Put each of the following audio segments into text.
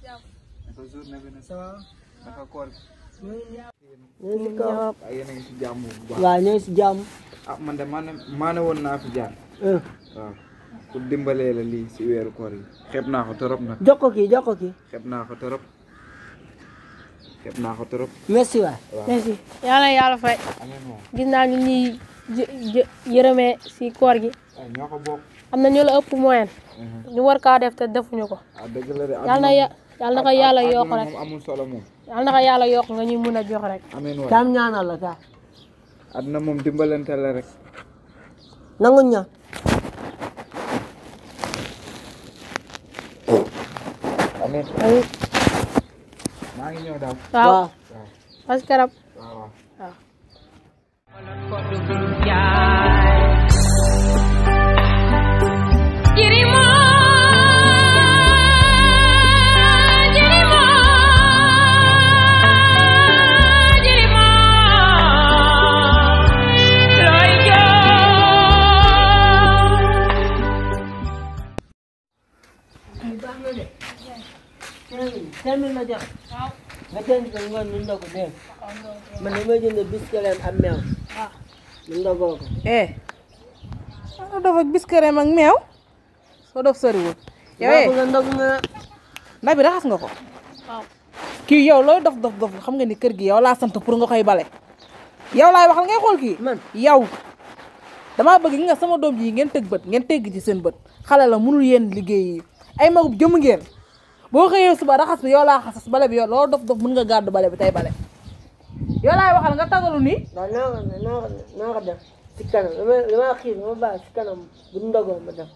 Sa journée bi nag ça va naka koor gi. ñu ngi ko ay yéen a ngi si jàmm bu baax. waaw ñu ngi si jàmm. ah man de maa ne woon naa fi jaar. waaw pour dimbalee la lii si weeru koor yi. xeeb naa ko torop nag. jox ko kii. xeeb naa ko torop. merci waay. merci yàlla na yàlla fay. amiin moom. gis naa ñu ñuy yërëmee si koor gi. waaw ñoo ko bokk. am na ñu la ëpp moyen. ñu war kaa def te defuñu ko. ah dëgg la de. yàlla na ko yàlla yokk rek. moom amul solo moom. yàlla na ko yàlla yokk nga ñuy mun a jox rek. amiin waay. kaam ñaanal la ka. àdduna moom dimbalante la rek. nangu ñaan. amiin. maa ngi ñëw daal. waaw parce que rab. waaw. Termin na jox. Nga jënd ko ngoon ñu ndogu dégg man damay jënd biscuit ak meew. ñu ndogoo ko. nga dof ak biscuit ak meew soo dof soriwul. yow nga ndog nga. ndax bi raxas nga ko. kii yow looy dof xam nga ni kër gi yow laa sant pour nga koy bale. yow laay waxal ngay xool kii. man yow damaa bëgg nga sama doom ji ngeen tegg ci seen bët xale la mënul yéen liggéey yi ay magub jëm ngeen. boo xëyee suba raxas bi yow laa xasas bale bi yow loolu dof mën nga gàddu bale bi tey bale yow laay waxal nga tagalu nii. waaw naa ko def si kanam dama xiif ma baax si kanam bu ndogoo ma def.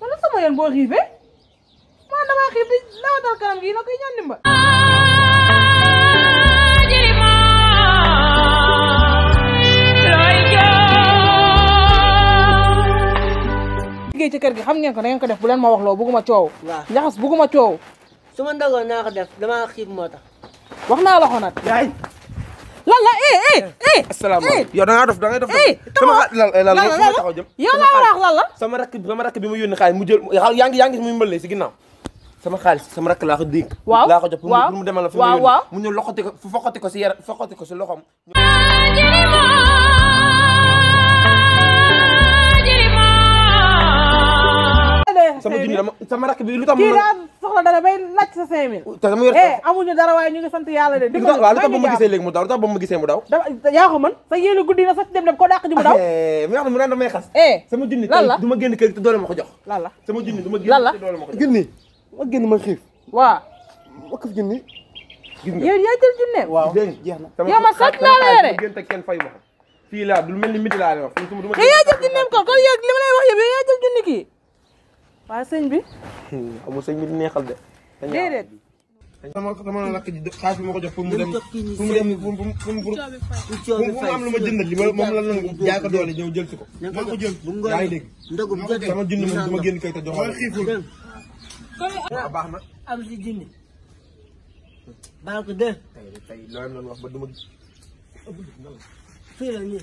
wala sama yoon boo xiifee man damaa xiif di lawatal kanam gi na koy ñaan dimba. liggéey ci kër gi xam ngeen ko da ngeen ko def bu leen ma wax loo bëgguma coow. waaw njaxas bëgguma coow. su ma ndogoo naa ko def damaa xiif moo tax. wax naa la ko nag. yaay. lan la asalaamaaleykum yow da ngaa dof da ngay dof. sama lan la fu ma taxaw jëm. yow laa war a wax lan la. sama rakk bi ma yónni xaalis mu jël yaa ngi muy mbëllee si ginnaaw. sama xaalis sama rakk laa ko dénk. waaw laa ko jox pour mu demal la fi ma yónni mu ñëw foqati ko si yaram foqati ko si loxoom. sama junni sama rakk bi lu tax kii daa soxla dara bay laaj sa 5000. te sama yor amuñu dara waaye ñu ngi sant yàlla de. waaw lu tax ba ma gisee léegi mu daw lu tax ba ma gisee mu daw. yaa ko mën sa yéelu guddi na sax dem ko dàq ji mu daw. mi nga xam ne mu naan damay xas. sama junni lan la du ma génn kër te doole ma ko jox. lan la sama junni du ma génn te doole ma ko jox. junni ma génn ma xiif. waaw. ma këf junni. gis nga yow yaa jël junne. waaw jeex na. yow ma sàcc naa la yore. gën te kenn fay ma ko fii laa du mel ni midi laa lay wax. yaa jël junneem ko kon yow li ma lay wax yow yaa jël junni kii. waa sëñ bi. amul sëñ bi di neexal de. déedéet. sama rakk ji xaalis bi ma ko jox pour mu dem pour am lu ma jëndal li moom la nangu jaay ko doole ñëw jël si ko. maa ko jël yaa ngi dégg. ndogum jotee sama junni moom du ma génn kay te joxoon xiiful. baax na. am si junni. baal ko dee. tey loolu la wax ba du ma. fii la nii.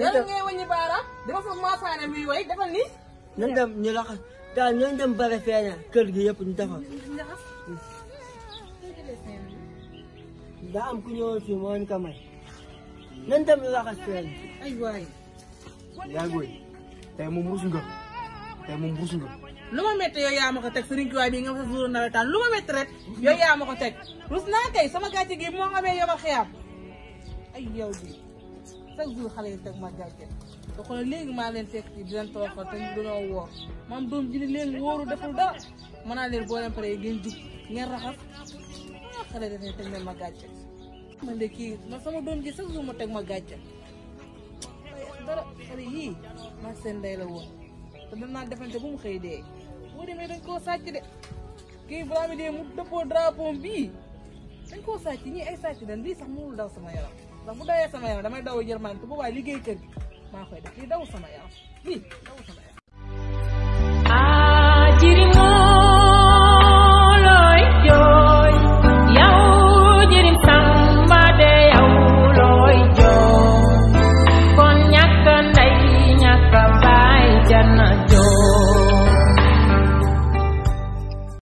yàlla ngay wàññi baaraam dafa foog maasaane muy way defal nii. nan dem ñu laxas daal ñoo dem bare feeña kër gi yëpp ñu defal. daa am ku ñëwoon fii moo ñu ko may. nan dem ñu laxas feeña. ay waay. yaa ngi tey moom ruus nga lu ma métti yow yaa ma ko teg Serigne Touba bi nga fa suuru nawetaan lu ma métti rek yow yaa ma ko teg rus naa kay sama gàcce gi moo xamee yomal xiyaam ay yow bi chaque jour xale yi teg ma gàcce te xoolal léegi maa leen fekk ci di leen toroxal te ñu dañoo woor maam doom ji leen wóoru deful dara mën naa leen boo leen paree ngeen jug ngeen raxas xale dafay teg leen ma gàcce man de kii man sama doom ji chaque jour ma teg ma gàcce dara xale yii ma seen ndey la woon te dañ naan defante bu mu xëy dee boo demee dañ koo sàcc de kii balaa mi dee mu dëppoo drapeau bii dañ koo sàcc ñii ay sàcc dañ bii sax mënul daw sama yaram ndax bu dawee sama yaram damay daw yërmande te boobaa liggéey kër gi maa koy def lii daw sama yaram lii daw sama yaram